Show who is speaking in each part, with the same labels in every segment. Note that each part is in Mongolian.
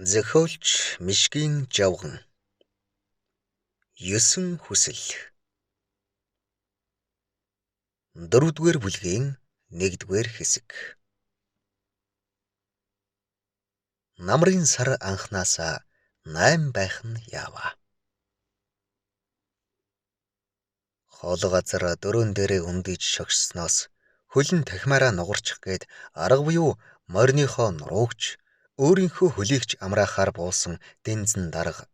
Speaker 1: Зохиолч Мишгийн Жавган. 9 хүсэл. 4-р бүлгийн 1-р хэсэг. Намрын сар анхнаасаа 8 байх нь яава. Хол газар дөрөн дээрээ өндийж шогшсноос хөлн тахимаараа нугарчих гээд арга буюу морьныхоо нуруугч өөрийнхөө хөлийгч амраахаар буусан дэнзэн дарга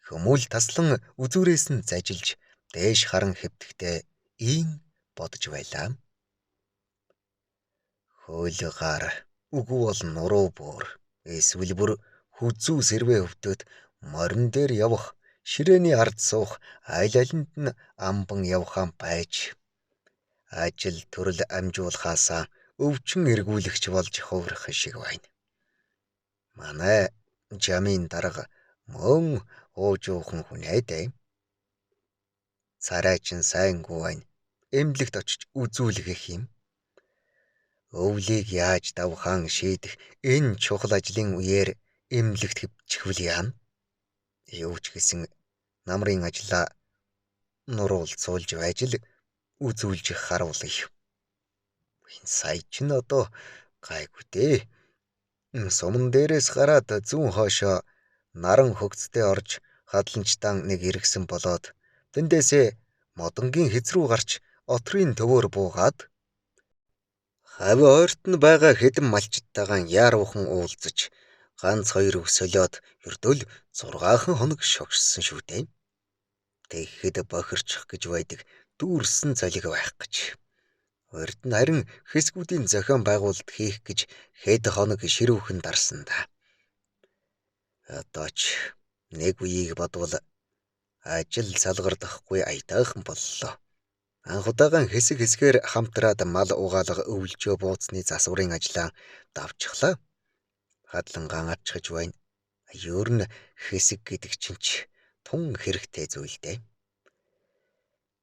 Speaker 1: хүмүүл таслан үзүүрээс нь зажилж дээш харан хэвтэхдээ ийн бодож байлаа. Хөл гар үгүй бол нуруу бөөр эсвэл бүр хүзүү сэрвээ өвдөд морин дээр явах, ширээний ард суух, аль алинд нь амбан явхаан байж ажил төрөл амжуулахаасаа өвчин эргүүлэгч болж хувирах шиг байна. Манай жамын дарга мөн уужуухан хүн ээ. Царай чинь сайнгүй байна. Эмнэлэгт очиж үзүүлгэх юм. Өвлийг яаж давхаан шийдэх энэ чухал ажлын үеэр эмнэлэгт хэвчихвэл яана? Юу ч гэсэн намрын ажлаа нуруулцуулж байж л үзүүлж харуулъя. Энэ сая чинь одоо гайгүй дээ. Суман дээрээс гараад зүүн хойшоо наран хөгцтэй орж хадланчтан нэг эргэсэн болоод тэндээсээ модонгийн хэз рүү гарч отрын төвөөр буугаад хавь ойрт нь байгаа хэдэн малчтайгаан яаруухан уулзаж ганц хоёр өсөлөөд ердөөл 6 хоног шогшсон шүү дээ. Тэгэхэд бохирчих гэж байдаг дүүрсэн цалиг байх гэж. Урд нь харин хэсгүүдийн зохион байгуулалт хийх гэж хэд хоног ширүүхэн дарсан да. Одоо ч нэг үеийг бодвол ажил салгардахгүй аятайхан боллоо. Анх удаага хэсэг хэсгээр хамтраад мал угаалга өвлжөө бууцны засварын ажлаа давчихлаа. Хадлангаан ачхаж байна. Ер нь хэсэг гэдэг чинь ч тун хэрэгтэй зүйл дээ.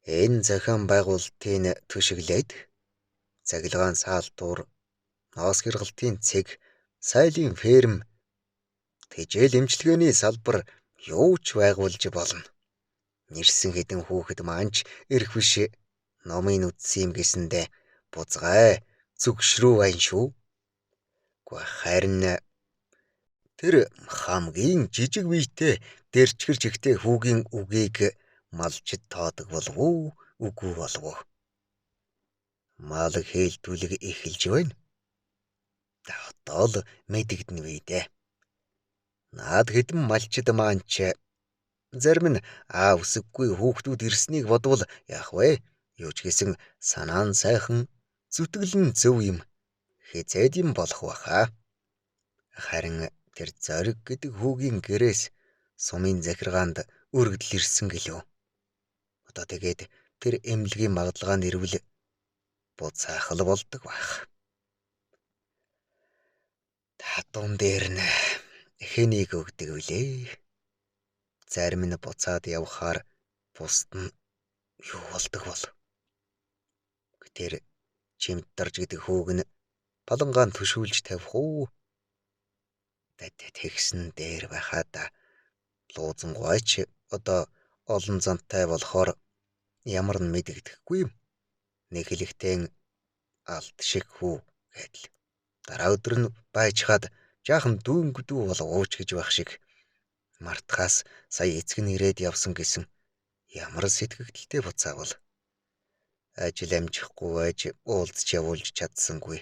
Speaker 1: Энэ зохион байгуулалтын түшиглээд цахилгаан саалтуур, ноос гэргалтын цэг, сайлын ферм, тэжээл эмчилгээний салбар юу ч байгуулж болно. Нэрсэн хэдэн хүүхэд маань ч эрх биш номын үтсэн юм гэсэндээ бузгай зүгшрүү байна шүү. Гэхдээ харин тэр хамгийн жижиг биетэй дэрчгэр жигтэй хүүгийн үгийг малчид тоодог болов уу, үгүй болов уу? Мал хээлтүүлэг эхэлж байна. Одоо л мэдэгдэнэ вэ дээ. Наад хэдэн малчид маань ч зарим нь аа үсэггүй хүүхдүүд ирснийг бодвол яах вэ? Юу ч гэсэн санаа нь сайхан, зүтгэл нь зөв юм. Хизээд юм болох байхаа. Харин тэр зориг гэдэг хүүгийн гэрээс сумын захиргаанд өргөдөл ирсэн гэлөө. Одоо тэгээд тэр эмнэлгийн магадлагаа нэрвэл буцаах л болдог байх. Татун дээр нь хэнийг өгдөг вүлээ? Зарим нь буцаад явхаар бусд нь юу болдог бол? Тэр чимддарж гэдэг хүүг нь палангаан төшүүлж тавих уу? Тэгсэн дээр байхад луузангуйч одоо олон зантай болохоор ямар нь мэдэгдэхгүй юм. Нэг хэлэхдээ алд шиг хүү гэдэл. Дараа өдөр нь байжхаад жаахан дүүнгдүү болов ууч гэж байх шиг мартахаас сая эцэг нь ирээд явсан гэсэн ямар сэтгэгдэлтэй буцаавал ажил амжихгүй байж уулзч явуулж чадсангүй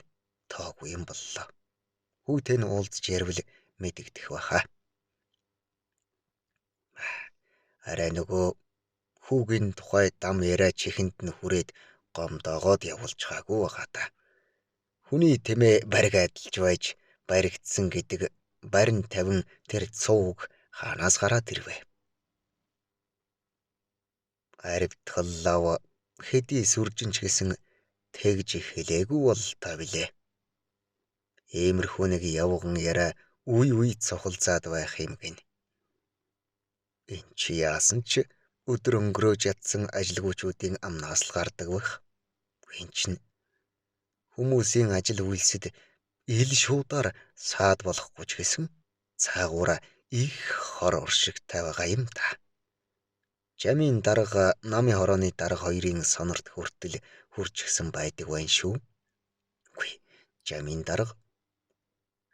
Speaker 1: тоогүй юм боллоо. Хүүтэй нь уулзч ярил мэдэгдэх байхаа. Арай нөгөө хүүгийн тухай дам яриа чихэнд нь хүрээд гомдоогоод явуулчихаагүй байгаа та. Хүний тэмээ бариг адилж байж баригдсан гэдэг барин тавин тэр цууг хаанаас гараад ирвэ? Аривтгаллав хэдий сүржин ч гэсэн тэгж хэлээгүй бол та билээ. Иймэрхүү нэг явган яриа үе үе цухалзаад байх юм гин. Энэ чи яасан ч өдөр өнгөрөөж ятсан ажилгүйчүүдийн амнаас л гардаг байх. Энэ чинь хүмүүсийн ажил үйлсэд ил шуудаар саад болохгүй ч гэсэн Цаагуура их хор уршигтай байгаа юм та. Жамын дарга намын хорооны дарга хоёрын сонорт хүртэл хүрчихсэн байдаг байна шүү. Үгүй, жамын дарга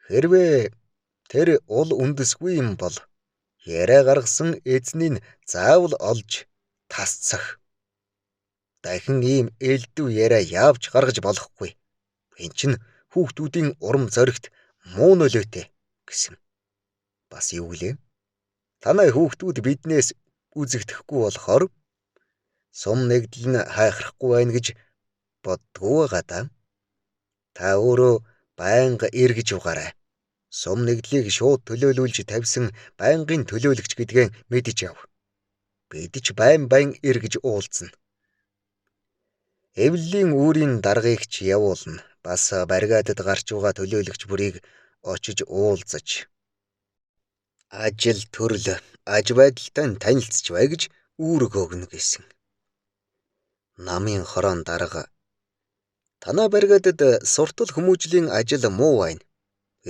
Speaker 1: хэрвээ тэр ул үндэсгүй юм бол яриа гаргасан эзнийг заавал олж тасцах. Дахин ийм элдв яриа яавч гаргаж болохгүй. Эн чинь хүүхдүүдийн урам зоригт муу нөлөөтэй гэсэн. Бас юу гэлээ? Танай хүүхдүүд биднээс үзэгдэхгүй болохоор сум нэгдэл нь хайхрахгүй байна гэж боддгоо байгаа даа. Та өөрөө байнга эргэж угаарай. Сум нэгдлийг шууд төлөөлүүлж тавьсан байнгын төлөөлөгч гэдгээ мэдэж яв. Бид ч байн байн эргэж уулзна. Эвлэлийн үүрийн даргаыг ч явуулна. Бас бригадад гарч байгаа төлөөлөгч бүрийг очиж уулзаж ажил төрөл аж байдалтай танилцж бай гэж үүрэг өгнө гэсэн. Намын хорон дарга танай бригадад суртал хүмүүжлийн ажил муу байна.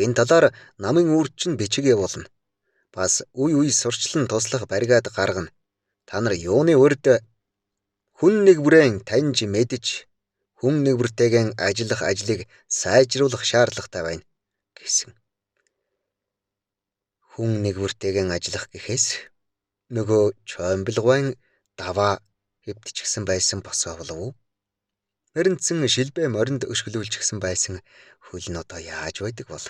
Speaker 1: Энэ талаар намын үүр чинь бичиг явуулна. Бас үе үе сурчлан туслах бригад гаргана. Та нар юуны урд хүн нэг бүрэн таньж мэдж хүн нэг бүртэйгэн ажиллах ажлыг сайжруулах шаардлагатай байна гэсэн. Хүн нэг бүртэйгэн ажиллах гэхээс нөгөө чоймбилгуайн даваа хэвтчихсэн байсан босоо болов уу? Мэрэнцэн шилбэ моринд өшгөлүүлчихсэн байсан хөл нь одоо яаж байдаг бол?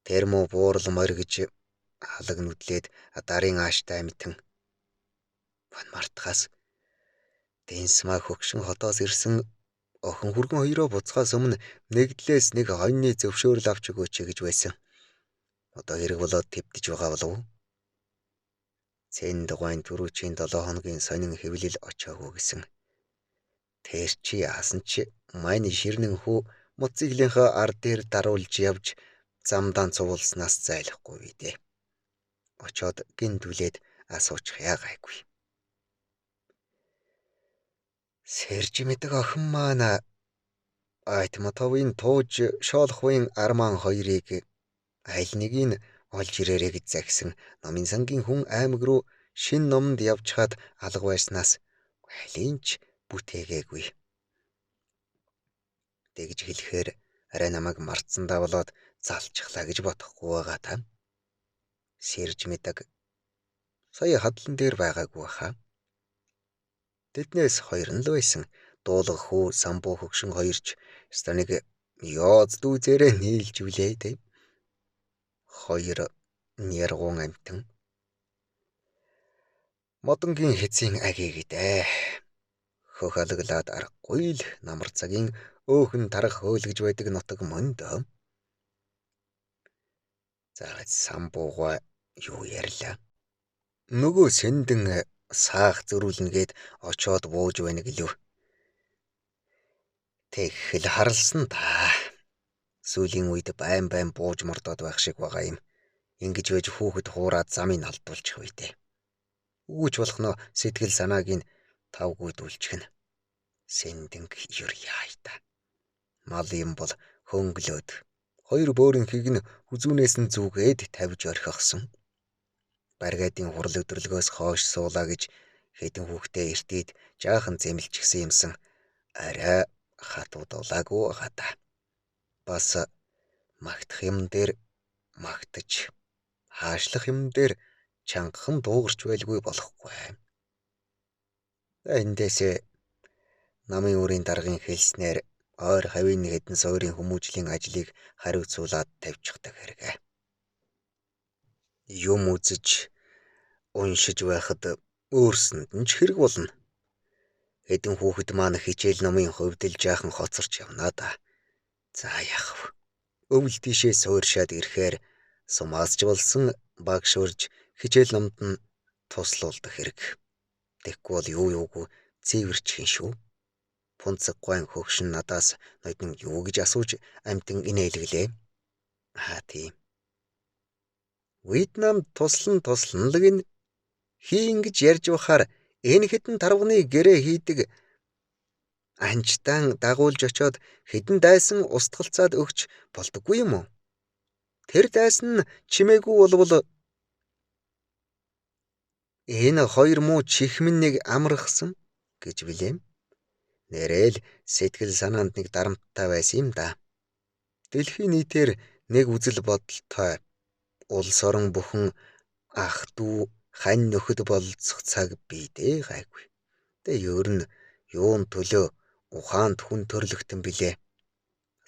Speaker 1: Термо буурал морь гэж алаг нүдлээд дарын ааштай амтан бан мартахаас Дэнсма хөгшин хотоос ирсэн охин хүргэн хоёроо буцхаас өмнө нэгдлээс нэг хоньны зөвшөөрөл авч өгөөч гэж байсан. Одоо хэрэг болоод твдэж байгаа болов уу? Цэн дугайн түрүүчийн 7 хоногийн сонин хэвлэл очоогүй гэсэн. Тэр чи яасан чи маань ширнэн хүү моциглийнхаа ар дээр даруулж явж замдаан цувуулснаас зайлахгүй би дээ. Очоод гинтүлээд асуучих яагайгүй. Сэрж мэдэг охин маань Айтматовын тууж шоолохын арман хоёрыг аль нэгийг олж ирээрэй гэж загсан номын сангийн хүн аймаг руу шин номонд явчихад алга байснаас алийг ч бүтээгээгүй. Тэгж хэлэхээр арай намайг мартсандаа болоод залчихлаа гэж бодохгүй байгаа та. Сэрж мэдэг сая хадлан дээр байгаагүй хаа. Тэднээс хоёр нь л байсан. Дуулах хүү самбуу хөгшин хоёрч станыг ёоз дүүзээрээ нийлж үлээ тэ. Хоёр няргуун амтан модонгийн хэцийн аги гэдээ. Хөх алаглаад аргагүй л намар цагийн өөхөн тарах хөөлгөж байдаг нутаг мөндөө. За самбуугаа юу ярьлаа. Нөгөө сэндэн саах зөрүүлнэ гэд очоод бууж байна гэлв. Тэгхэл харалсан та. Сүүлийн үед байн байн бууж мордоод байх шиг байгаа юм. Ингэж байж хүүхэд хуураад замыг алдуулчих үедээ. Үүч болохноо сэтгэл санааг нь тавгүйдүүлчихнэ. Сэндэнг юр яа та. Мал юм бол хөнглөөд хоёр бөөрөнхийг нь хүзүүнээс нь зүгээд тавьж орхисон. Баргадын хурал өдөрлгөөс хойш суулаа гэж хэдэн хүүхдээ эртээд жаахан зэмлчихсэн юмсан арай хатуудуулаагүй байгаа та. Бас магтах юм дээр магтаж хаашлах юм дээр чангахан дуугарч байлгүй болохгүй. Эндээсээ намын үрийн даргын хэлснээр ойр хавийн хэдэн суурийн хүмүүжлийн ажлыг хариуцуулаад тавьчихдаг хэрэг. Юм үзэж уншиж байхад өөрсөнд нь ч хэрэг болно. Хэдэн хүүхэд маань хичээл номын хувьд л жаахан хоцорч явна да. За яах вэ? Өвөл тийшээ суурьшаад ирэхээр сумаас ч болсон багш урж хичээл номд нь туслуулдаг хэрэг. Тэгэхгүй бол юу юугүй цэвэрчих юм шүү. Пунцэггүйн хөгшин надаас ноёдон юу гэж асууж амтан инээлгэлээ. Аа тийм. Вьетнамд туслан туслан л гин хий ингэж ярьж байхаар энэ хэдэн тарвагны гэрээ хийдэг анчтан дагуулж очоод хэдэн дайсан устгалцаад өгч болдоггүй юм уу? Тэр дайсан нь чимээгүй болвол энэ хоёр муу чихмэн нэг амрахсан гэж билэм. Нэрэл сэтгэл санаанд нэг дарамттай байсан юм да. Дэлхийн нийтээр нэг үзэл бодолтой улс орон бүхэн ах дүү хань нөхөд бололцох цаг бидээ гайгүй. Тэ ер нь юун төлөө ухаанд хүн төрлөختөн билээ.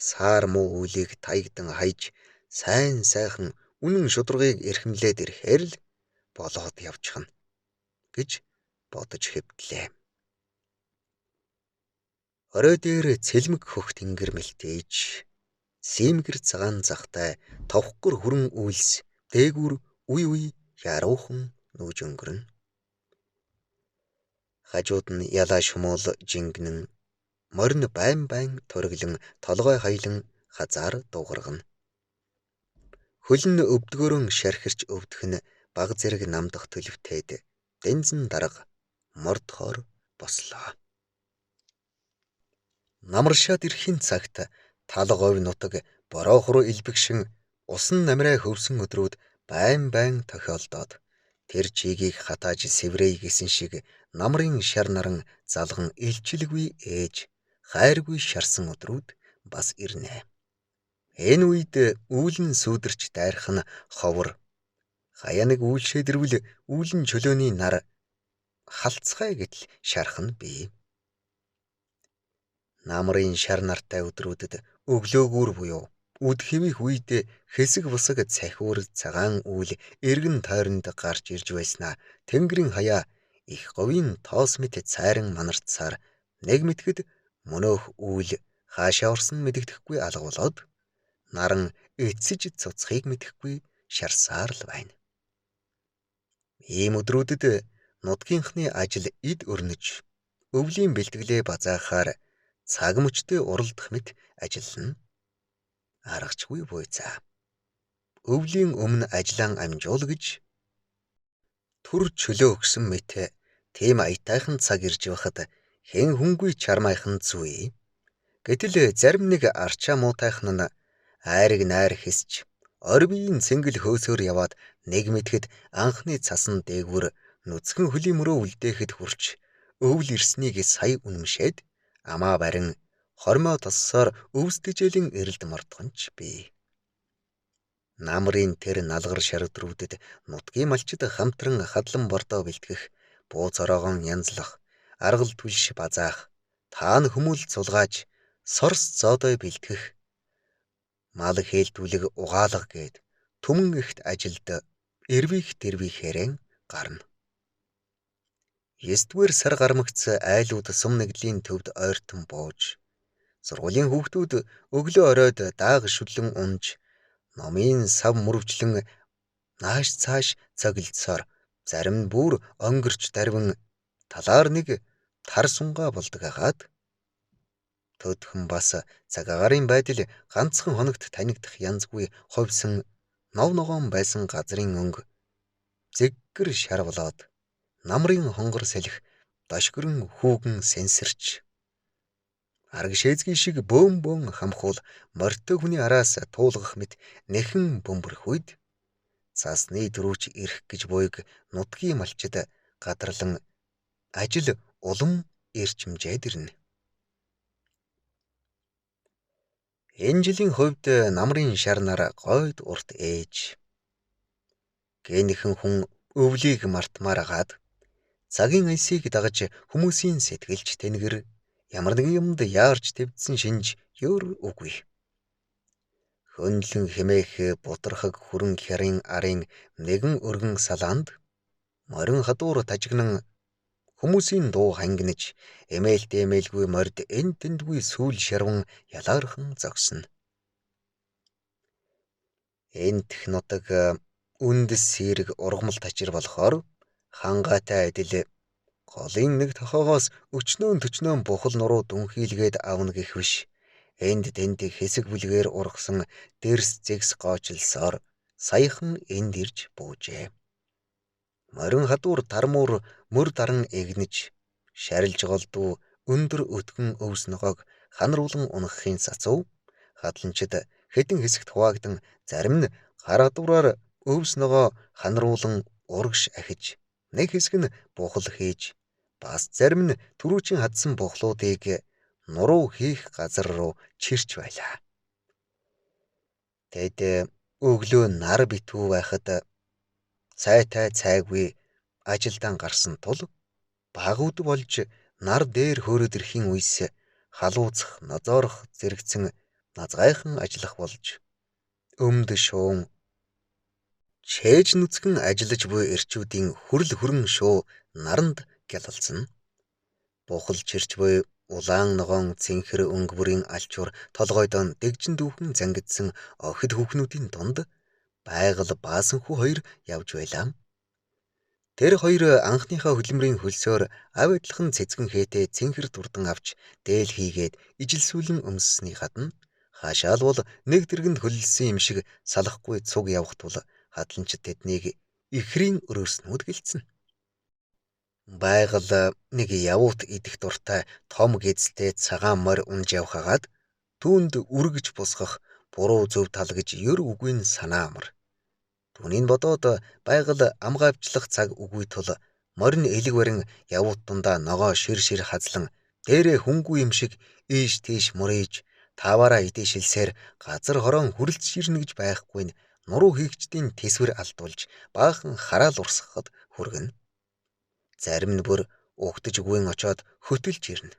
Speaker 1: Саар муу үлийг таягдан хайж сайн сайхан үнэн шударгыг эрхэмлээд ирэхээр л болоод явчихна гэж бодож хэвтлээ. Орой дээр цэлмэг хөх тэнгэр мэлтээж симгэр цагаан захтай товхгор хүрэн үйлс дээгүүр үе үе яруухан нүүж өнгөрнө. Хажууд нь ялаа шумуул жингэнэн морин байн байн туриглан толгой хаялан хазаар дуугаргана. Хөл нь өвдгөөрөн шархирч өвдөх нь баг зэрэг намдах төлөвтэйд дэнзэн дарга мордохоор бослоо. Намаршаад ирэхийн цагт тал говь нутаг бороо хуруу илбэгшин усан намраа хөвсөн өдрүүд байн байн тохиолдоод тэр чигийг хатааж сэврэй гэсэн шиг намрын шар наран залган илчилгүй ээж хайргүй шарсан өдрүүд бас ирнэ. Энэ үед үүлэн сүүдэрч дайрах нь ховор. Хаяа нэг үйлшээд ирвэл үүлэн чөлөөний нар халцгай гэтэл шарах нь бий. Намрын шар нартай өдрүүдэд өглөөгүүр буюу үд хэвих үед хэсэг бусаг цахиур цагаан үйл эргэн тойронд гарч ирж байснаа тэнгэрийн хаяа их говийн тоос мэт цайран манарцсаар нэг мэтгэд мөнөөх үйл хаашаа орсон мэдэгдэхгүй алга болоод наран эцсэж цуцхыг мэдэхгүй шарсаар л байна. Ийм өдрүүдэд нутгийнхны ажил эд өрнөж өвлийн бэлтгэлээ базаахаар цаг мөчтэй уралдах мэт ажиллана. Аргачгүй буйцаа. Өвлийн өмнө ажлаан амжуул гэж түр чөлөө өгсөн мэт тийм аятайхан цаг ирж байхад хэн хүнгүй чармайхан зүй. Гэтэл зарим нэг арчаа муутайхан нь айрыг найр хэсч орвийн цэнгэл хөөсөөр яваад нэг мэтгэд анхны цасан дээгүүр нүцгэн хөлийн мөрөө үлдээхэд хүрч өвөл ирснийг сая үнэмшээд амаа барин хормоо тоссоор өвс тэжээлийн эрэлд мордгонч бий. Намрын тэр налгар шар өдрүүдэд нутгийн малчид хамтран хадлан бордоо бэлтгэх, буу цороогон янзлах, аргал түлш базаах, таан хүмүүл цулгааж, сорс зоодой бэлтгэх, мал хээлдүүлэг угаалга гээд түмэн ихт ажилд эрвих дэрвихээрэн гарна. 9-р сар гармагц айлууд сум нэгдлийн төвд ойртон бууж, сургуулийн хүүхдүүд өглөө оройд дааг шүлэн унж, номын сав мөрвчлэн нааш цааш цоглолцоор зарим нь бүр онгорч дарвин талаар нэг тар сунгаа болдог агаад төдхөн бас цаг агаарын байдал ганцхан хоногт танигдах янзгүй ховсон нов ногоон байсан газрын өнгө зэггэр шар болоод намрын хонгор салхи дошгорон хүүгэн сэнсэрч арга шээзгийн шиг бөөн бөөн хамхуул морьтой хүний араас туулгах мэт нэхэн бөмбөрөх үед цасны дөрүүч ирэх гэж буйг нутгийн малчид гадарлан ажил улам эрчимжээд ирнэ. Энэ жилийн хувьд намрын шар нар гойд урт ээж гэнхэн хүн өвлийг мартмаар агаад цагийн аясыг дагаж хүмүүсийн сэтгэлч тэнгэр ямар нэгэн юмд яарч твдсэн шинж ер үгүй. Хөндлөн хэмээх бутархаг хүрэн хярын арын нэгэн өргөн салаанд морин хадуур тажигнан хүмүүсийн дуу хангинаж эмээл дэмэлгүй морд эн тэндгүй сүүл шарван ялаархан зогсно. Энтх нутаг үндэс сэрэг ургамал тачир болохоор хангаатай адил голын нэг тохоогоос өчнөөн төчнөөн бухал нуруу дүнхийлгээд авна гэх биш. Энд тэнд хэсэг бүлгээр ургасан дэрс зэгс гоочилсоор саяхан энд ирж буужээ. Морин хадуур тармуур мөр даран эгнэж шарилж голдуу өндөр өтгөн өвс ногоог ханаруулан унахын сацуу хадланчид хэдэн хэсэгт хуваагдан зарим нь Хар хадвараар өвс ногоо ханруулан урагш ахиж нэг хэсэг нь бухал хийж бас зарим нь түрүүчийн хадсан бухлуудыг нуруу хийх газар руу чирч байлаа. Тэд өглөө нар битүү байхад цайтай цайгүй ажилдаан гарсан тул багууд болж нар дээр хөөрөд ирэхийн үес халууцах, нозоорох зэрэгцэн назгайхан ажиллах болж өмд шуун чээж нүцгэн ажиллаж буй эрчүүдийн хүрл хүрэн шуу наранд гялалзана. Бухал чирч буй улаан ногоон цэнхэр өнгө бүрийн алчуур толгойдон дэгжин дүүхэн зангидсан охид хүүхнүүдийн дунд байгаль баасанхүү хоёр явж байлаа. Тэр хоёр анхныхаа хөдөлмөрийн хөлсөөр ав адилхан цэцгэн хээтэй цэнхэр дурдан авч дээл хийгээд ижилсүүлэн өмссөний гадна хаашаал бол нэг дэргэнд хөллөсөн юм шиг салахгүй цуг явах тул хадланчид тэднийг ихрийн өрөөснүүд гэлцэн. Байгаль нэг явуут идэх дуртай том гэзэлтэй цагаан морь унж явхагаад түүнд үргэж бусгах буруу зөв тал гэж ер үгүй нь санаа амар. Түүнийг бодоод байгаль амгаавчлах цаг үгүй тул морь нь элэг барин явуут дундаа ногоо шир шир хазлан дээрээ хүнгүй юм шиг ийш тийш мөрийж тааваараа идэшилсээр газар хорон хүрэлц ширнэ гэж байхгүй нь нуруу хийгчдийн тэсвэр алдуулж баахан хараал урсгахад хүргэнэ. Зарим нь бүр угтаж үгүйн очоод хөтөлж ирнэ.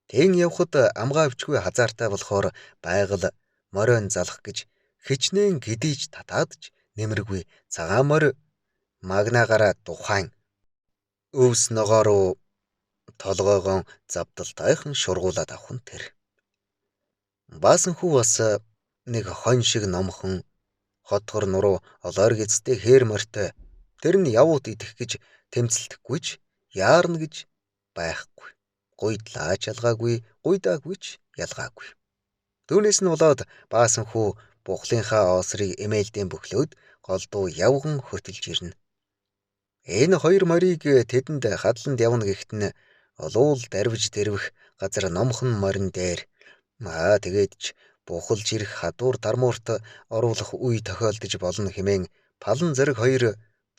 Speaker 1: Тэн явхад амгаавчгүй хазаартай болохоор байгаль морин залах гэж хичнээн гэдийж татаадч нэмэргүй цагаан морь магнаагаараа тухайн өвс ногоо руу толгоогоон завдалтайхан шургуулад авах нь тэр. Баасанхүү бас нэг хонь шиг номхон хотгор нуруу олоор гэцтэй хээр морьтой тэр нь явуут идэх гэж тэмцэлдэхгүй ч яарна гэж байхгүй. Гуйдлаач ялгаагүй, гуйдаагүй ч ялгаагүй. Түүнээс нь болоод баасанхүү бухлынхаа оосрыг эмээлдэн бөхлөөд голдуу явган хөтөлж ирнэ. Энэ хоёр морийг тэдэнд хадланд явна гэхэд нь олуул дарвиж дэрвэх газар номхон морин дээр аа тэгээд ч бухалж ирэх хадуур дармуурт оруулах үе тохиолдож болно хэмээн палан зэрэг хоёр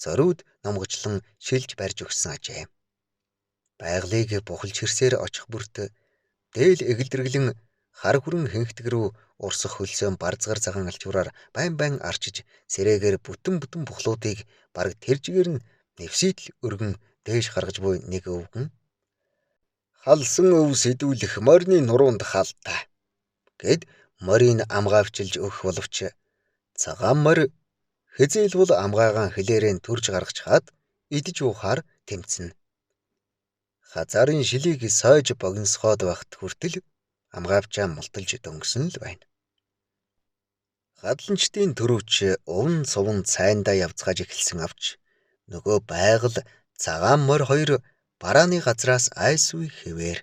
Speaker 1: зориуд номгочлон шилж барьж өгсөн ажээ. Байгалыг бухалж хэрсээр очих бүрт дээл эгэлдэргэлэн хар хүрэн хэнхтэг рүү урсах хөлсөөн барзгар цагаан алчуураар байн байн арчиж сэрээгээр бүтэн бүтэн бухлуудыг бараг тэр чигээр нь нэвсийтэл өргөн дээш гаргаж буй нэг өвгөн халсан өв сэдвүүлэх морины нуруунд хаалтаа гэд морийг амгаавчилж өгөх боловч цагаан морь хэзээл бол амгаагаан хилээрээ төрж гаргаж хаад идэж уухаар тэмцэнэ. Хазаарын шилийг сойж богиносгоод байхад хүртэл амгаавчаа мулталж дөнгөсөн л байна. Хадланчдын төрөвч уван суван цайндаа явцгааж эхэлсэн авч нөгөө байгаль цагаан морь хоёр барааны газраас айсгүй хэвээр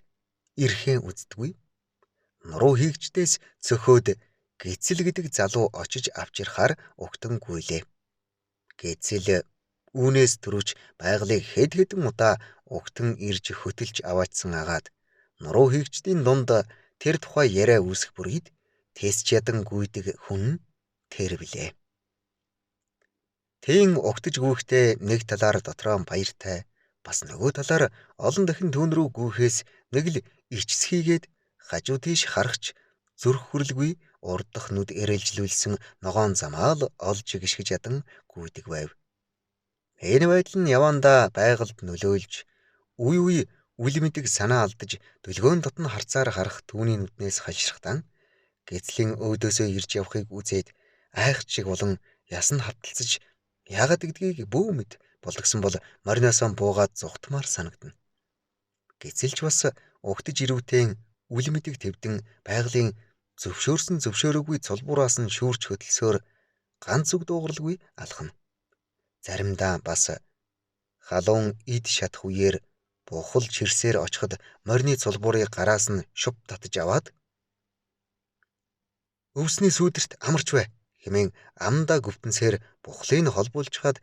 Speaker 1: ирэхэн үздэггүй. Нуруу хийгчдээс цөхөөд Гэцэл гэдэг залуу очиж авчирхаар угтан гүйлээ. Гэцэл үүнээс төрөвч байгалыг хэд хэдэн удаа угтан ирж хөтөлж аваачсан агаад нуруу хийгчдийн дунд тэр тухай яриа үүсэх бүрийд тэсч ядан гүйдэг хүн тэр билээ. Тийм угтаж гүйхдээ нэг талаар дотроо баяртай бас нөгөө талаар олон дахин түүн рүү гүйхээс нэг л ичсхийгээд хажуу тийш харахч зүрх хүрлгүй урдах нүд эрэлжлүүлсэн ногоон замаал олж гიშгэж ядан гүйдэг байв. Энэ байдал нь явандаа байгальд нөлөөлж үе үе үл мэдэг санаа алдаж дөлгөөн дотн харцаар харах түүний нүднээс хашрахтан гэцлийн өөдөөсөө ирж явахыг үзээд айхт шиг болон ясан хавталцаж яагаад гэдгийг бүү мэд болдгсон бол мориноосоо буугаад зугтмаар санагдана. Гэцэлч бас угтаж ирүүтэн үл мэдэг твдэн байгалийн зөвшөөрсөн зөвшөөрөөгүй цулбуураас нь шүүрч хөдөлсөөр ганц үг дуугарлгүй алхана. Заримдаа бас халуун ид шатах үеэр бухал чирсээр очиход морины цулбуурыг гараас нь шуп татаж аваад өвсний сүүдэрт амарч бай хэмээн амдаа гүвтэнсээр бухлыг холбуулчихад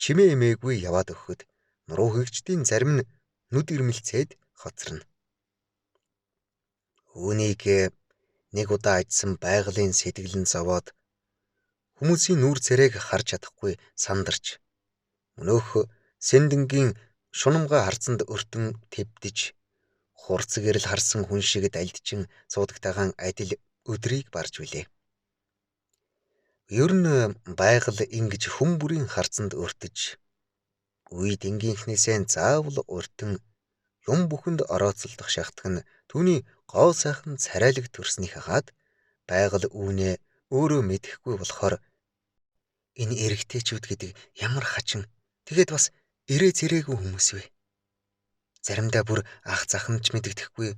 Speaker 1: чимээ эмээгүй яваад өгөхөд нуруу хөгждийн зарим нь нүд ирмэлцээд хоцорно. Үүнийг нэг удаа ажсан байгалийн сэтгэл нь зовоод Хүмүүсийн нүүр царайг харж чадахгүй сандарч мөнөөх сэндэнгийн шунамга харцанд өртөн твдэж хурц гэрэл харсан хүн шиг далдчин суудагтайгаан адил өдрийг барж билээ. Ер нь байгаль ингэж хүн бүрийн харцанд өртөж үед энгийнхнээсээ заавал өртөн юм бүхэнд орооцолдох шахтах нь түүний гоо сайхан царайлаг төрснийх хагаад байгаль үүнээ өөрөө мэдэхгүй болохоор энэ эрэгтэйчүүд гэдэг ямар хачин тэгээд бас ирээ цэрээгүй хүмүүс вэ? Заримдаа бүр ах зах нь ч мэдэгдэхгүй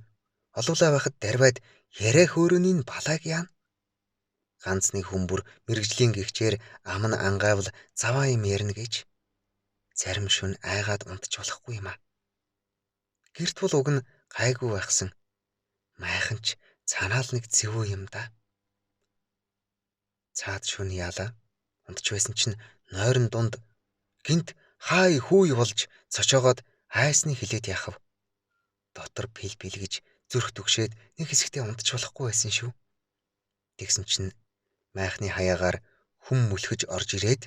Speaker 1: олуулаа байхад дарвайд яриа хөөрөний нь балааг яана. Ганц нэг хүн бүр мэрэгжлийн гихчээр ам нь ангаавал заваа юм ярина гэж зарим шүн айгаад унтж болохгүй юм а. Гэрт бол уг нь гайгүй байхсан. Майхан ч цанаал нэг зэвүү юм да. Цаад шүн яалаа. Унтж байсан чинь нойрон дунд гинт хай хүй болж цочоогоод айсны хилээд яхав. Дотор пил пил гэж зүрх түгшээд нэг хэсэгтээ унтж болохгүй байсан шүү. Тэгсэн чинь майхны хаяагаар хүм мүлхэж орж ирээд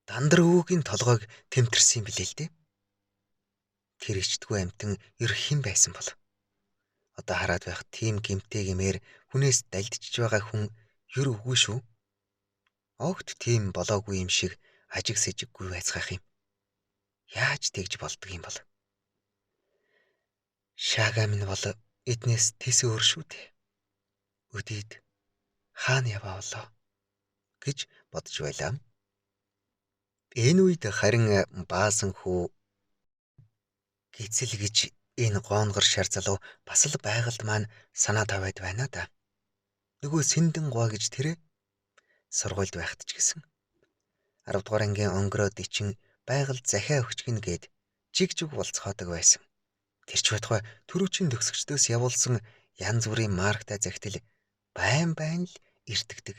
Speaker 1: дандар өвөгийн толгойг тэмтэрсэн юм билээ л дээ. Тэр ичдгүй амтан ер хэн байсан бол? Одоо хараад байх тийм гэмтэй гэмээр хүнээс далдчиж байгаа хүн ер үгүй шүү. Огт тийм болоогүй юм шиг ажиг сэжиггүй байцгаах юм. Яаж тэгж болдго юм бол? Шага минь бол эднээс тэс өөр шүү дээ. Өдийд хаана яваа болоо гэж бодож байлаа. Энэ үед харин баасан хүү гизэл гэж энэ гонгор шар залуу бас л байгальд маань санаа тавиад байна да. Нөгөө сэндэн гоо гэж тэрэ сургуульд байхад ч гэсэн 10 дугаар ангийн өнгөрөөд ичин байгаль захиа өгчгэн гээд жиг жиг болцгоодог байсан. Тэр ч байтугай түрүүчийн төгсөгчдөөс явуулсан янз бүрийн марктай захидал байн байн л иртгдэг.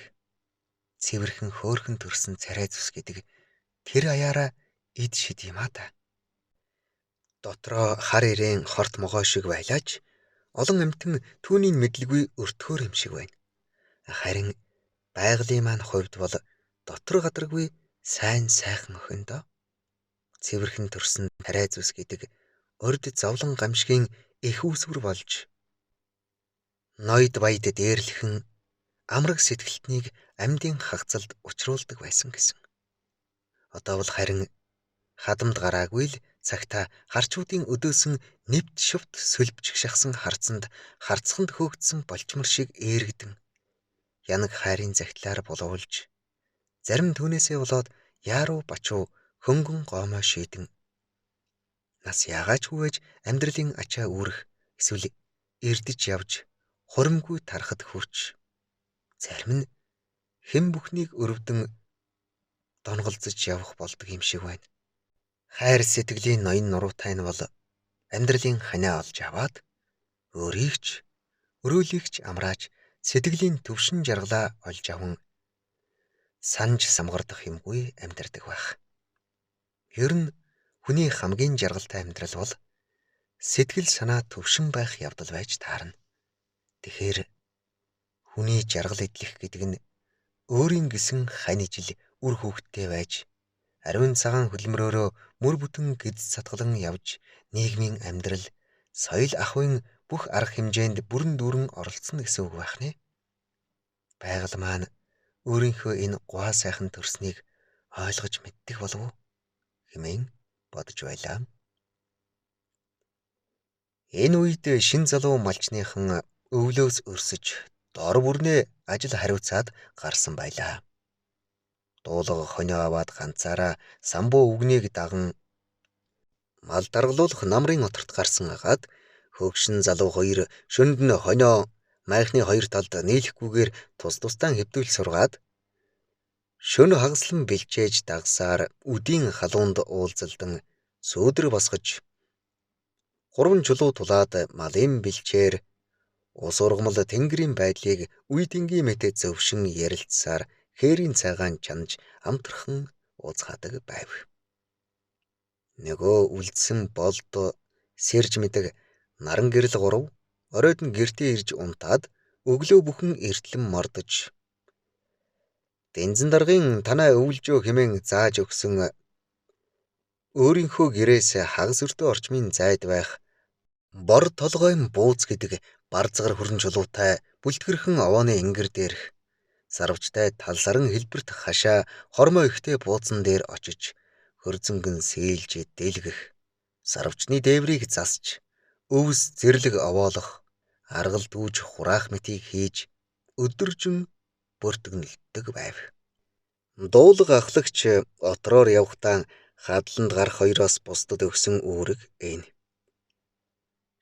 Speaker 1: Цэвэрхэн хөөрхөн төрсөн царай зүс гэдэг тэр аяараа эд шид юм а та. Дотроо хар ирээн хорт могой шиг байлаач олон амьтан түүний мэдлгүй өртгөөр юм шиг байна. Харин байгалийн маань хувьд бол дотор гадаргүй сайн сайхан охин доо. Цэвэрхэн төрсөн тариа зүс гэдэг урд зовлон гамшигын их үүсвэр болж ноёд баяд дээрлэхэн амраг сэтгэлтнийг амьдын хагцалд учруулдаг байсан гэсэн. Одоо бол харин хадамд гараагүй л цагта харчуудын өдөөсөн нэвт шувт сөлбжих шахсан харцанд харцханд хөөгдсөн болчмор шиг ээрэгдэн янаг хайрын загтлаар булуулж зарим түүнээсээ болоод яаруу бачуу хөнгөн гоомой шийдэн нас яагаач хүүвэж амьдралын ачаа үүрэх эсвэл эрдэж явж хуримгүй тарахад хүрч зарим нь хэн бүхнийг өрөвдөн донголзож явах болдог юм шиг байна. Хайр сэтгэлийн ноён нуруутай нь бол амьдралын ханиа олж аваад өөрийг ч өрөөлийг ч амрааж сэтгэлийн төвшин жаргалаа олж аван санж самгардах юмгүй амьдардаг байх. Ер нь хүний хамгийн жаргалтай амьдрал бол сэтгэл санаа төвшин байх явдал байж таарна. Тэгэхээр хүний жаргал эдлэх гэдэг нь өөрийн гэсэн хань ижил үр хүүхэдтэй байж ариун цагаан хөлмөрөөрөө мөр бүтэн гэдэс сатгалан явж нийгмийн амьдрал соёл ахуйн бүх арга хэмжээнд бүрэн дүүрэн оролцсон гэсэн үг байх нэ. Байгаль маань өөрийнхөө энэ гуай сайхан төрснийг ойлгож мэддэг болов уу хэмээн бодож байлаа. Энэ үед шин залуу малчныхан өвлөөс өрсөж дор бүрнээ ажил хариуцаад гарсан байлаа. Дуулга хонио аваад ганцаараа самбуу үгнийг даган мал даргалуулах намрын оторт гарсан агаад хөгшин залуу хоёр шөнд нь хонио майхны хоёр талд нийлэхгүйгээр тус тусдаа хэвдүүл сургаад шөнө хагаслан бэлчээж дагсаар үдийн халуунд уулзалдан сөөдөр босгож гурван чулуу тулаад малын бэлчээр ус ургамал тэнгэрийн байдлыг үе тэнгийн мэтэ зөвшин ярилцсаар хээрийн цайгаан чанаж амтрхан ууцгаадаг байв. Нөгөө үлдсэн болд сэрж мэдэг наран гэрэл гурав оройд нь гэртээ ирж унтаад өглөө бүхэн эртлэн мордож Дэнзэн даргын танай өвлжөө хэмээн зааж өгсөн өөрийнхөө гэрээс хагас өртөө орчмын зайд байх бор толгойн бууз гэдэг барзгар хүрэн чулуутай бүлтгэрхэн овооны ингэр дээрх сарвчтай талсаран хэлбэрт хашаа хормой ихтэй бууцан дээр очиж хөрзөнгөн сээлж дэлгэх, сарвчны дээврийг засч өвс зэрлэг овоолох, аргал дүүж хураах мэтийг хийж өдөржин бүртгэнэлдэг байв. Дуулга ахлагч отроор явхдаа хадланд гарах хоёроос бусдад өгсөн үүрэг энэ.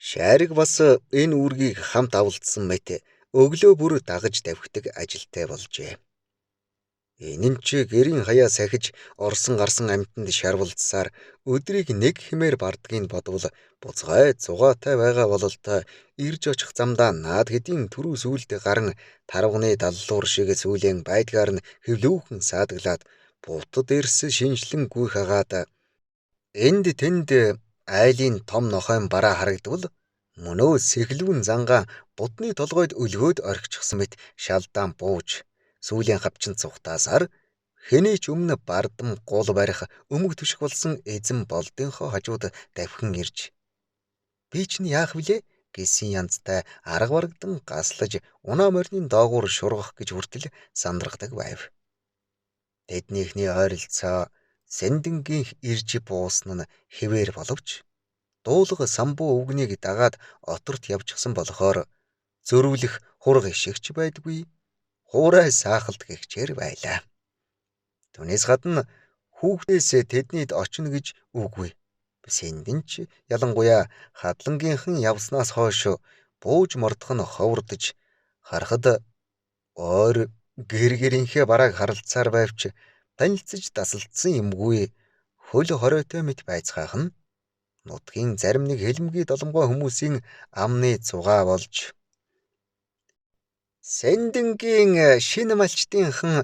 Speaker 1: Шаариг бас энэ үүргийг хамт авалдсан мэт өглөө бүр дагаж давхидаг ажилтай болжээ. Энэ нь ч гэрийн хаяа сахиж орсон гарсан амьтанд шарвалдсаар өдрийг нэг хэмээр бардгийг бодвол буцгай зугаатай байгаа бололтой ирж очих замдаа наад хэдийн түрүү сүүлд гарan тарвганы даллуур шиг сүүлийн байдгаар нь хөвлүүхэн саадаглаад бутад эрс шинжлэн гүйх агаад энд тэнд айлын том нохойн бараа харагдвал мөнөө сэхлүүн зангаа будны толгойд өлгөөд орхичихсан мэт шалдаан бууж сүүлийн хавчин цухтаасаар хэний ч өмнө бардам гул барих өмг түших болсон эзэн болдынхоо хажууд давхин ирж би чинь яах вүлээ гэсэн янзтай арга барагдан гаслаж унаа морины доогуур шургах гэж хүртэл сандрагдаг байв. Тэднийхний ойролцоо сэндэнгийн ирж буусан нь хэвээр боловч дуулга самбуу өвгнийг дагаад оторт явчихсан болохоор зөрүүлэх хург ишигч байдгүй, хуурай саахалт гэгчээр байлаа. Түүнээс гадна хүүхдээс тэднийд очино гэж үгүй. Сэндэн ч ялангуяа хадлангийнхан явснаас хойш бууж мордох нь ховордож харахад ойр гэр гэрийнхээ барааг харалцаар байвч танилцаж дасалдсан юмгүй хөл хориотой мэт байцгаах нь нутгийн зарим нэг хэлмгий доломгой хүмүүсийн амны зугаа болж Сэндэнгийн шинэ малчдынхан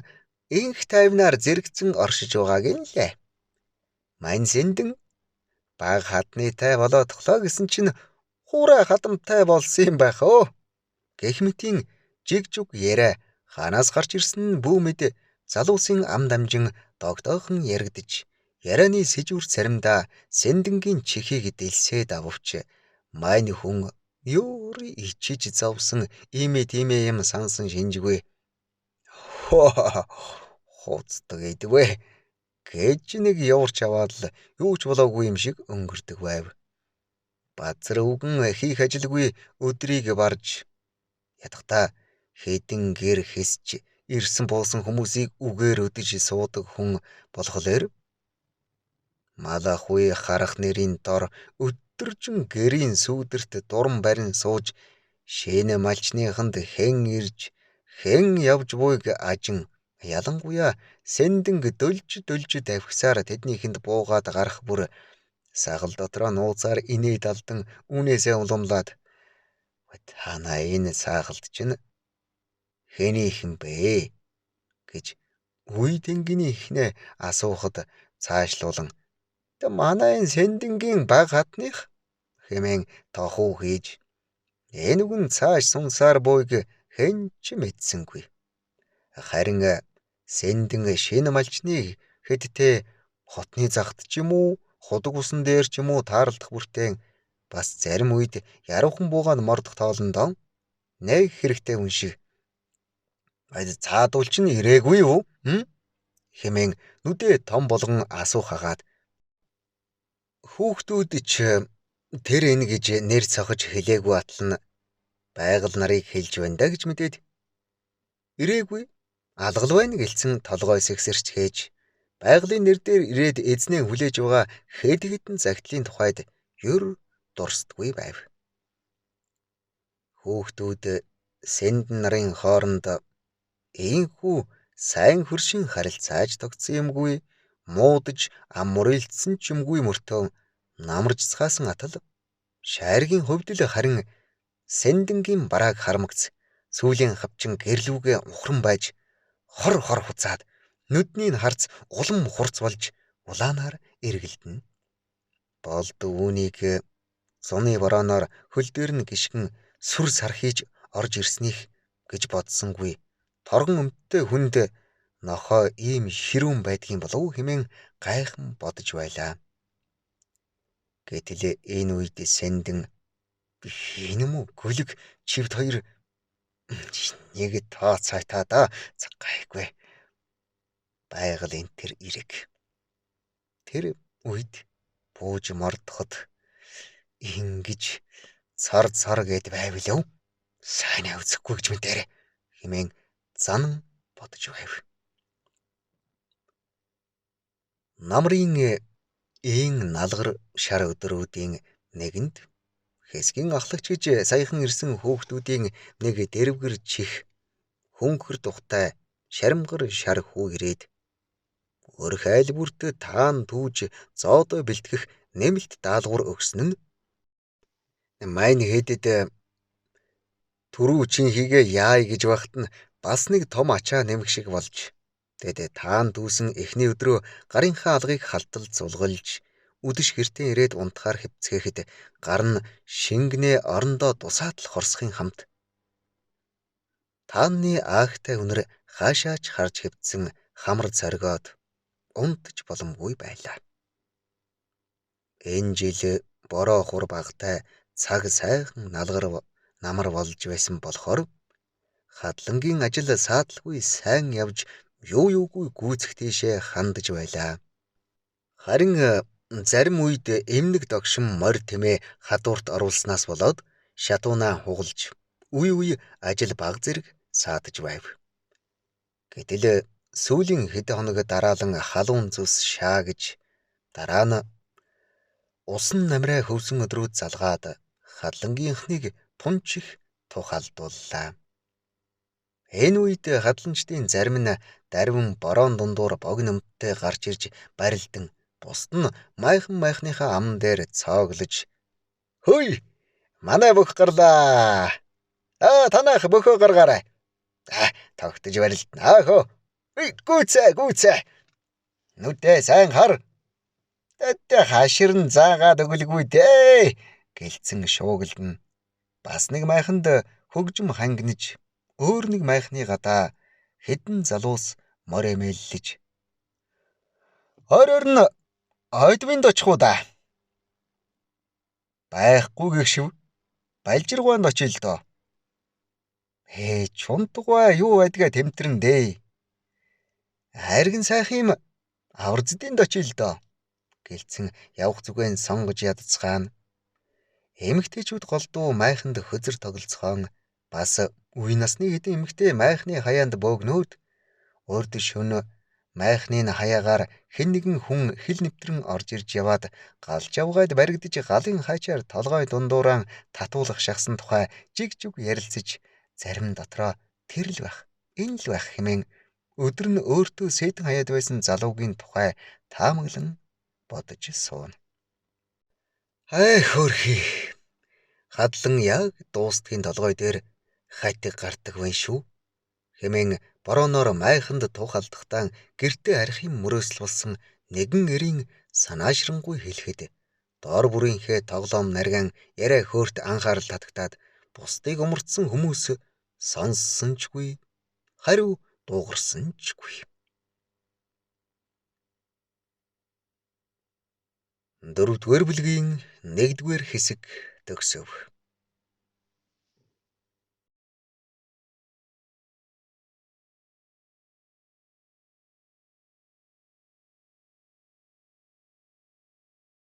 Speaker 1: инх тайвнаар зэрэгцэн оршиж байгааг нь лээ. Мань сэндэн баг хадны тай болоодхлоо гэсэн чинь хуурай хадамтай болсон юм байх өө. Гэх мэтийн жиг жуг яриа ханаас гарч ирсэн нь бүү мэд залуусын ам дамжин догдоохон яригдж ярианы сэжүүр царимдаа сэндэнгийн чихийг дэлсээд аввч мань хүн юу ичиж зовсон иймээ тиймээ юм сансан шинжгүй. Хуцдаг эдвэ гэж нэг яварч аваад л юу ч болоогүй юм шиг өнгөрдөг байв. Базар өвгөн хийх ажилгүй өдрийг барж ядахта хэдэн гэр хэсч ирсэн буусан хүмүүсийг үгээр өдөж суудаг хүн болохоор малахуй харах нэрийн дор өдөржин гэрийн сүүдэрт дуран барин сууж шэнэ малчныханд хэн ирж хэн явж буйг ажин ялангуяа сэндэнг дөлж дөлж давхисаар тэднийхэнд буугаад гарах бүр сагал дотроо нууцаар инээд алдан үүнээсээ уламлаад танаа энэ сагалд чинь хэнийх юм бэ гэж үе тэнгиний ихнээ асуухад цаашлуулан манай энэ сэндэнгийн баг хатных хэмээн тохуу хийж энэ үгэн цааш сунсаар буйг хэн ч мэдсэнгүй. Харин сэндэн шинэ малчны хэдтэй хотны загт ч юм уу худаг усан дээр ч юм уу тааралдах бүртэн бас зарим үед яруухан буугаанд мордох тоолондоо нэг хэрэгтэй хүн шиг цаадуул чинь ирээгүй юу хэмээн нүдээ том болгон асуух агаад хүүхдүүд ч тэр энэ гэж нэр цохож хэлээгүй атал нь байгаль нарыг хэлж байна да гэж мэдээд ирээгүй алгал байна гэлцэн толгой сэгсэрч хээж байгалийн нэр дээр ирээд эзнээ хүлээж байгаа хэд хэдэн загтлын тухайд ер дурсдаггүй байв. Хүүхдүүд сэндэн нарын хооронд ийхүү сайн хөршин харилцааж тогтсон юмгүй муудаж ам мурилдсан ч юмгүй мөртөө намарж цаасан атал шааргийн хувьд л харин сэндэнгийн барааг харамгц сүүлийн хавчин гэрлүүгээ ухран байж хор хор хуцаад нүдний нь харц улам хурц болж улаанаар эргэлдэнэ. Болд үүнийг зуны борооноор хөл дээр нь гიშгэн сүр сархийж орж ирсних гэж бодсонгүй. Торгон өмдтэй хүнд Нохой ийм ширүүн байдгийн болов хэмээн гайхан бодож байлаа. Гэтэл энэ үед Сэндэн хин юм уу гүлэг чивд хоёр нэг тооцойтаа да гайгүй. Байгаль энэ тэр эрэг. Тэр үед бууж мордоход ингэж цар цар гэд байвал сайн үзэхгүй гэж мэдэрэ хэмээн занан бодож байв. Намрын ийн налгар шар өдрүүдийн нэгэнд хэсгийн ахлагч гэж саяхан ирсэн хүүхдүүдийн нэг дэрвгэр чих хөнгөр тухтай шаримгар шар хүү ирээд өрх айл бүрт таан түүж зоодоо бэлтгэх нэмэлт даалгавар өгсөн нь майн хэдэд түрүү чин хийгээ яая гэж багт нь бас нэг том ачаа нэмэх шиг болж тэд таан дүүсэн эхний өдрөө гарынхаа алгыг халтал зулгалж үдэш гэртээ ирээд унтахаар хэвцгээхэд гар нь шингэнээ орондоо тусаатал хорсохын хамт таанны аагтай үнэр хаашаач харж хэвцсэн хамар зоригоод унтж боломгүй байлаа. Энэ жил бороо хур багтай цаг сайхан налгар намар болж байсан болохоор хадлангийн ажил саадлгүй сайн явж юу юугүй гүйцэх тийшээ хандаж байлаа. Харин зарим үед эмнэг догшин морь тэмээ хадуурт оруулснаас болоод шатуунаа хугалж үе үе ажил баг зэрэг саадаж байв. Гэтэл сүүлийн хэд хоног дараалан халуун зүс шаа гэж дараа нь усан намраа хөвсөн өдрүүд залгаад хадлангийнхныг тунч их тухалдууллаа. Энэ үед хадланчдын зарим нь дарвин бороон дундуур богино өмдтэй гарч ирж барилдан бусд нь майхан майхныхаа аман дээр цооглож "Хөөй, манай бөх гарлаа. Аа, танайх бөхөө гаргаарай. Аа, тогтож барилдана. Аа хөө. Гүйцээ, гүйцээ. Нүдээ сайн хар. Тэдээ хаширн заагаад өгөлгүй дээ" гэлцэн шуугилдана. Бас нэг майханд хөгжим хангинаж өөр нэг майхны гадаа хэдэн залуус морь эмээллэж "Оройр нь ойдвинд очих уу да?" "Байхгүй гэх шив. Балжиргоонд очие л доо." "Ээ, чунтгай юу байдгаа тэмтрэн дээ. Хайрган сайхан юм аварздынд очие л доо" гэлцэн явах зүгэн сонгож ядцгаана. Эмэгтэйчүүд голдуу майханд хөзөр тоглолцохон бас үе насны хэдэн эмэгтэй майхны хаяанд бөөгнөөд урд шөнө майхны хаяагаар хэн нэгэн хүн хил нэвтрэн орж ирж яваад галж явгаад баригдаж галын хаачаар толгой дундууран татуулах шахсан тухай жиг жиг ярилцаж зарим дотроо тэр л байх, энэ л байх хэмээн өдөр нь өөртөө сэтэн хаяад байсан залуугийн тухай таамаглан бодож сууна. Ай хөөрхий. Хадлан яг дуустгийн толгой дээр хатиг гардаг байна шүү хэмээн борооноор майханд тух алдахдаа гэртээ архин мөрөөсөл болсон нэгэн эрийн санаашрангуй хэлэхэд доор бүрийнхээ тоглоом нарган яриа хөөрт анхаарал татагтаад бусдыг умардсан хүмүүс сонссон ч гүй, хариу дуугарсан ч гүй. Дөрөвдүгээр бүлгийн 1-р хэсэг төгсөв.